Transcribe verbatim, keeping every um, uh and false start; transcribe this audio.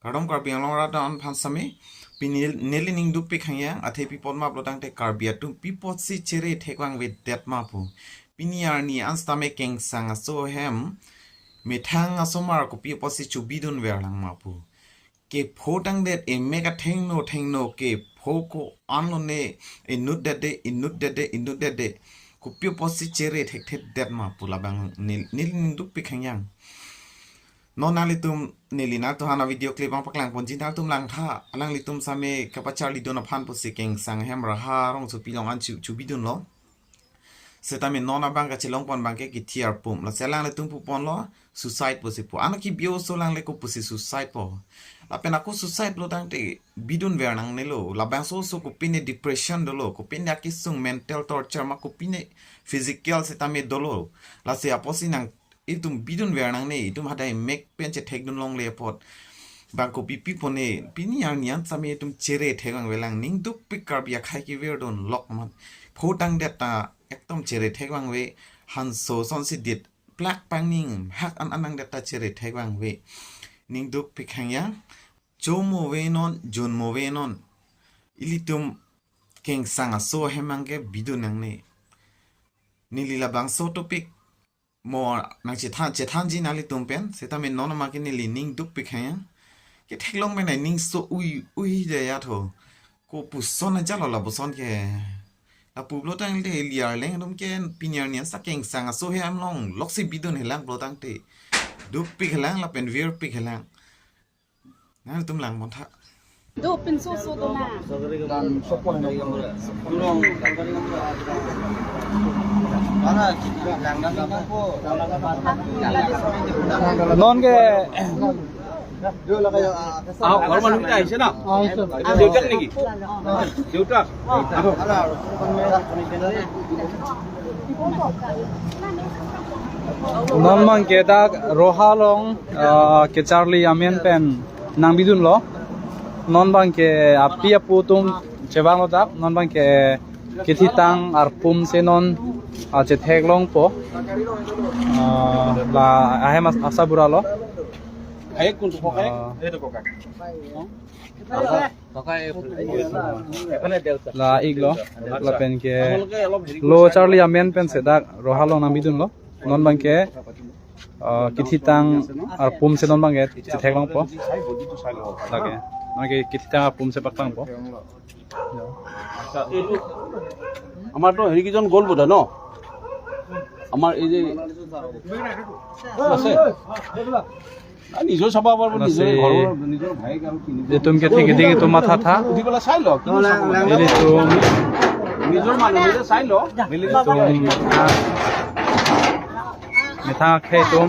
Kardom Karbi Anglong arat aphan sitame, pini neli ning dukpik hangyang, athe pi apot ma pulotangte Karbi atum pi apotsi chere thekvangvedet ma pu. Pini arni an sitame Kengsang aso ahem, methang asomar kopi apotsi chobidunver lang ma pu. Kepho tangdet emek athengno thengno kepho ko-an lone, inutdetde, inutdetde, inutdetde. Kopi apotsi chere thekthedet ma pu labang nel-, neli ning dukpik hangyang. Non nanglitum neli nangtumphan avideo clip abang paklangponji, nangtum langtha, alanglitum sitame kapacharlidun aphan pusi Kengsang ahem Raha rongsopi along an chu-, chobidunlo. Sitame non abang kachelongpon abangke kithi arpum. Lasi alanglitum puponlo suicide pusi pu. Anke bi oso alangle kopusi suicide po. Lapen ako suicide pulotangte bidunver nangnelo. Labangso oso kopine depression dolo, kopine akesung mental torture ma kopine physical sitame dolo. Lasi apotsi nang itum bidunver nangne, itum hadak emek pen chethekdun longle apot. Bang kopi pi pone, pini arni an sitame itum chere thekvangve lang, ning dukpik Karbi akhei kevirdun lok mat. Pho tangdet ta ekdom chere thekvangve, hanso asonsi dit plak pangning hak an an nangdet ta chere thekvangve. Ning dukpik hangyang, chomo ave non, jonmo ave non. Ilitum Kengsang aso ahem abangke bidun nangne. Neli labangso topic mo nangchethan, chethanji nanglitum pen, sitame non abangke neli ning dukpik hangyang. Ketheklong pen aning so ui, ui de ya tho. Kopuson ajatlo lapuson ke. Lapu pulotangte ili arleng atum ke pini arni an sitame Kengsang aso ahem along loksi bidunhe lang pulotangte. Dukpikhe lang lapen virpikhe lang. Nangtum langpontha. Do pinso so do na. Non ke আহ, ঘৰৰ মানুহকেইটা আহিছে ন? আহিছে। দেউতাক নেকি? দেউতাক? Non abangke dak Roha along, ah, kacharli amen pen nangbidunlo. Non abangke api apo atum chevanglo dak. Non abangke kethitang arpum si non, ah, chetheklongpo. Ah, la ahem as-, asabura lo. Hai kun ko kai? Ah. La-iklo, lapen ke lo charli amen pensi dak Roha along nangbidunlo. Non abangke, ah, kethitang arpum si non abangke chetheklongpo. Lake, non ke kethitang arpum si paklangpo. আচ্ছা, এইটো আমাৰতো হেৰি কেইজন গ'ল বোধ হয় ন? আমাৰ এই যে আছে। আ, নিজেও চাব পাৰিব, নিজৰে ঘৰৰ, নিজৰ ভাইক আৰু কি, নিজে itum ke thik thik itum mathatha. উঠি পেলাই চাই ল, কিনো চাব লাগে? Ilitum, নিজৰ মানুহ নিজে চাই ল, মিলি ilitum, ah, methang akhei atum